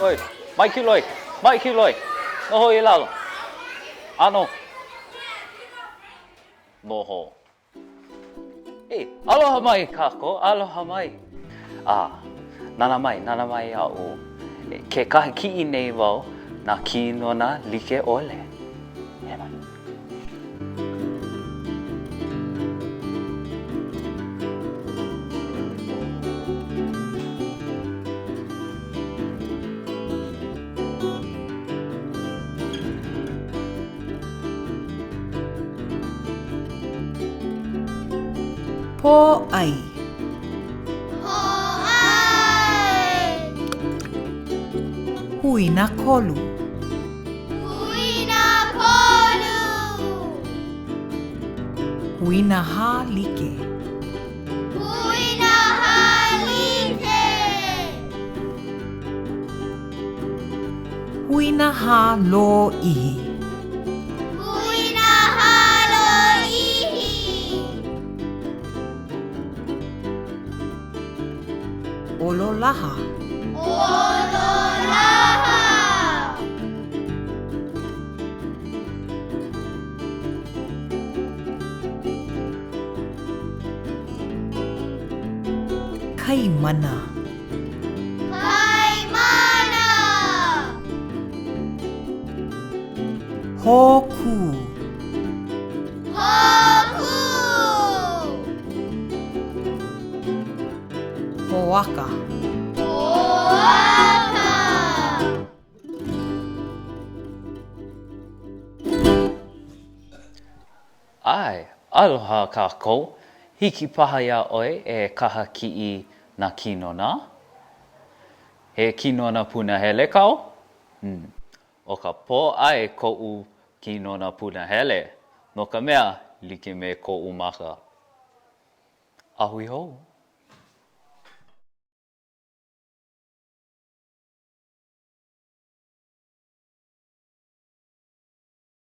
Oi, mai kiloi, mai kiloi, noho i lalo. ʻAno. Noho. Hey, aloha mai kākou, aloha mai. A, nānā mai, nānā mai iaʻu. Ke kaha kiʻi nei wau nā kinona like ʻole. Hele mai. Pōʻai. Pōʻai! Huinakolu. Huinakolu. Huinahā like. Huinahā like. Huinahā lōʻihi. Huinahā lōʻihi. ʻOlolaha. ʻOlolaha. Kaimana. Kaimana. Hōkū. Hōkū. Hoaka. Hoaka. ʻAe, aloha kākou. Hiki paha iā ʻoe e kaha kiʻi nā kinona? He kinona punahele kāu? Hmm. ʻO ka pōʻai koʻu kinona punahele, no ka mea, like me koʻu maka. A hui hou.